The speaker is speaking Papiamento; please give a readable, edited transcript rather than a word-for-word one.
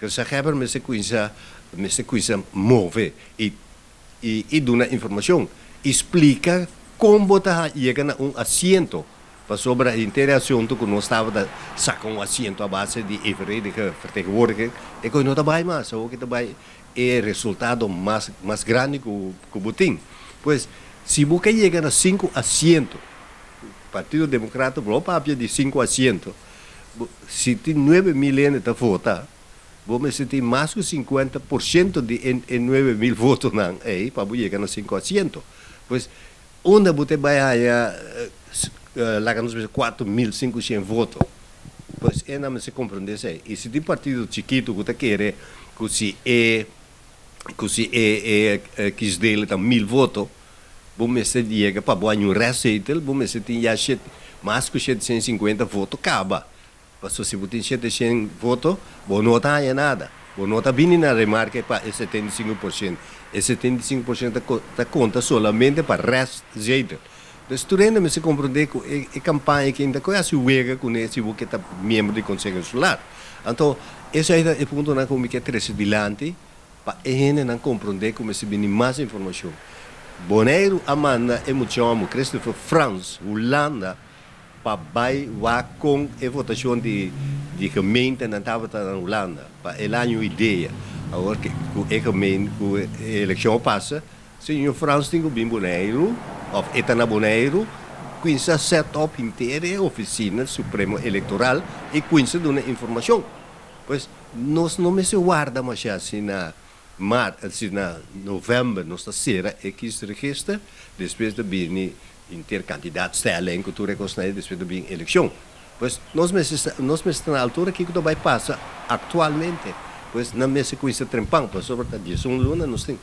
Gezaghebber mester kuminsá move i duna informashon. Splika kon bo ta yega na un asiento. Pasobra henter asuntu ku nos tabata saka un asiento a base di evenredige vertegenwoordiging, e ku no ta bai mas, o ku bai e resultado mas grandi ku bo tin. Pues, si bo yega na sinku asiento, Partido Demókrata bo papia di sinku asiento, si tin 9 mil hende ta vota, bo mester tin mas ku 50% di e 9 mil votonan ei pa yega na sinku asiento. Pues, unda bo ta bai haya, laga nos bisa, 4.500 voto? Pues, e no se komprondé esei. I si tin partido chikitu ku ta kere ku si e kiesdeler ta 1.000 voto, bo mester yega pa bo un restzetel, bo mester tin ya mas ku 750 voto kaba. Paso si bo tin 700 voto, bo no ta nada. Bo no ta bini na remarke pa e 75%. E 75% ta konta solamente pa restzetel. Dus tur hende mester komprondé ku e kampaña ku ainda ku wega ku si bo ta miembro di Konseho Insular. Anto, esei ta e puntonan ku mi ke trese dilanti pa e hendenan komprondé ku mester bini mas informashon. Boneiru a manda e mucha Christopher Frans, Hulanda, pa bai wak kon e votashon di gemeentenan tabata na Hulanda, pa el a haña idea. Awor ku e gemeente, ku e elekshon pasa, señor Frans tin ku bin Boneiru, òf e ta na Boneiru, kuminsá set up henter e ofisina supremo elektoral i kuminsá duna informashon. Pues nos no mester warda mas asina na maart, asina na novèmber, nos ta sera e kiesregister, despues ta bini henter kandidaatstelling, ku tur kos, despues ta bini elekshon. Pues nos mester na altura kiko ta bai pasa aktualmente. Pues nan mester kuminsá trempan, pasobra ta 11 luna nos tin.